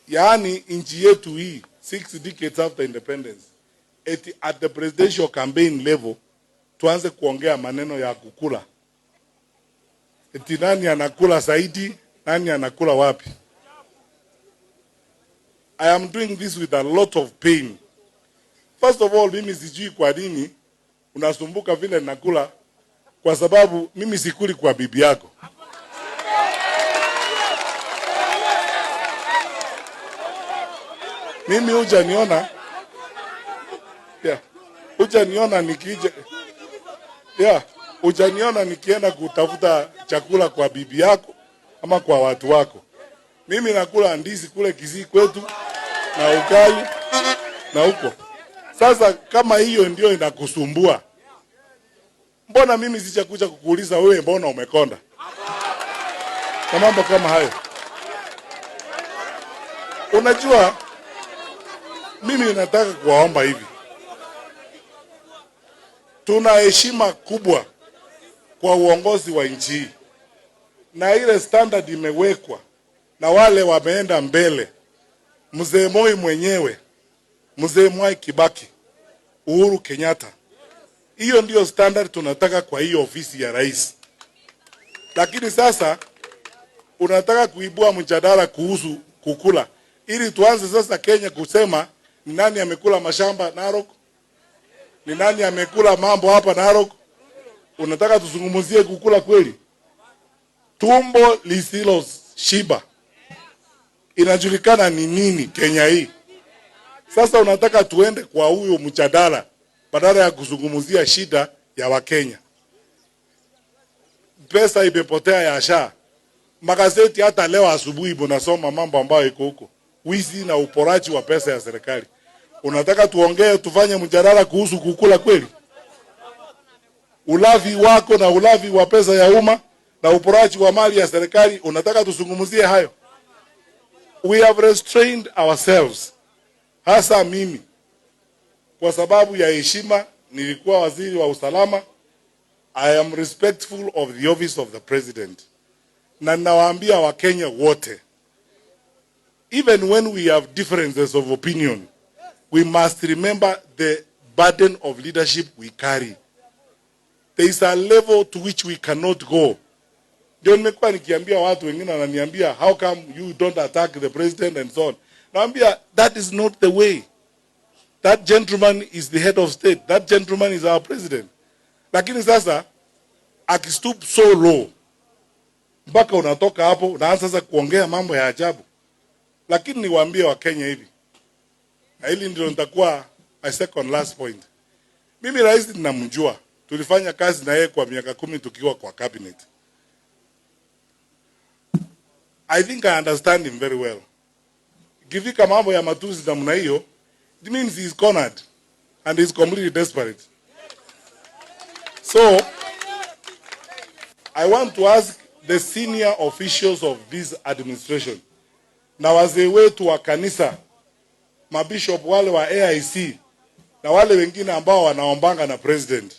Yaani nchi yetu hii, 6 decades after independence, eti at the presidential campaign level tuanze kuongea maneno ya kukula, eti nani anakula zaidi, nani anakula wapi. I am doing this with a lot of pain. First of all, mimi sijui kwa nini unasumbuka vile nakula, kwa sababu mimi sikuli kwa bibi yako. Mimi hujaniona, yeah, hujaniona nikija, yeah, hujaniona nikienda kutafuta chakula kwa bibi yako ama kwa watu wako. Mimi nakula ndizi kule Kisii kwetu na ugali na huko. Sasa kama hiyo ndio inakusumbua, mbona mimi sijakuja kukuuliza wewe, mbona umekonda na mambo kama hayo? Unajua, mimi nataka kuwaomba hivi, tuna heshima kubwa kwa uongozi wa nchi hii na ile standard imewekwa na wale wameenda mbele, mzee Moi mwenyewe, mzee Mwai Kibaki, Uhuru Kenyatta. Hiyo ndio standard tunataka kwa hiyo ofisi ya rais. Lakini sasa unataka kuibua mjadala kuhusu kukula, ili tuanze sasa Kenya kusema ni nani amekula mashamba Narok, ni nani amekula mambo hapa Narok. Unataka tuzungumzie kukula kweli? Tumbo lisilo shiba inajulikana ni nini Kenya hii. Sasa unataka tuende kwa huyo mjadala badala ya kuzungumzia shida ya Wakenya. Pesa imepotea ya SHA. Magazeti hata leo asubuhi mnasoma mambo ambayo iko huko, wizi na uporaji wa pesa ya serikali. Unataka tuongee tufanye mjadala kuhusu kukula kweli? Ulavi wako na ulavi wa pesa ya umma na uporaji wa mali ya serikali, unataka tuzungumzie hayo? We have restrained ourselves, hasa mimi kwa sababu ya heshima. Nilikuwa waziri wa usalama. I am respectful of the office of the president, na ninawaambia Wakenya wote, even when we have differences of opinion, we must remember the burden of leadership we carry. There is a level to which we cannot go. Ndio nimekuwa nikiambia watu wengine, wananiambia, "How come you don't attack the president?" and so on. Naambia that is not the way. That gentleman is the head of state. That gentleman is our president. Lakini sasa akistoop so low mpaka unatoka hapo unaanza sasa kuongea mambo ya ajabu. Lakini niwaambie Wakenya hivi, na hili ndio nitakuwa my second last point. Mimi rais ninamjua, tulifanya kazi na yeye kwa miaka 10 tukiwa kwa cabinet. I think I understand him very well. Ikifika mambo ya matusi namna hiyo, it means he is cornered and he is completely desperate. So I want to ask the senior officials of this administration na wazee wetu wa kanisa, mabishop wale wa AIC na wale wengine ambao wanaombanga na president,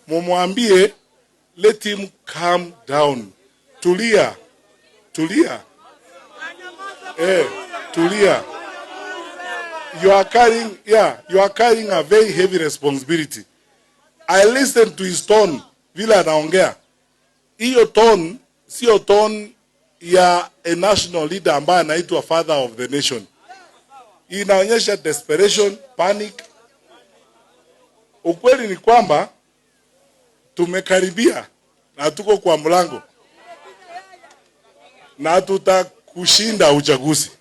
mumwambie let him calm down, tulia, tulia, tulia. You are carrying, yeah, you are carrying a very heavy responsibility. I listened to his tone vile anaongea. Hiyo tone sio tone ya a national leader ambaye anaitwa father of the nation. Inaonyesha desperation, panic. Ukweli ni kwamba tumekaribia na tuko kwa mlango na tutakushinda uchaguzi.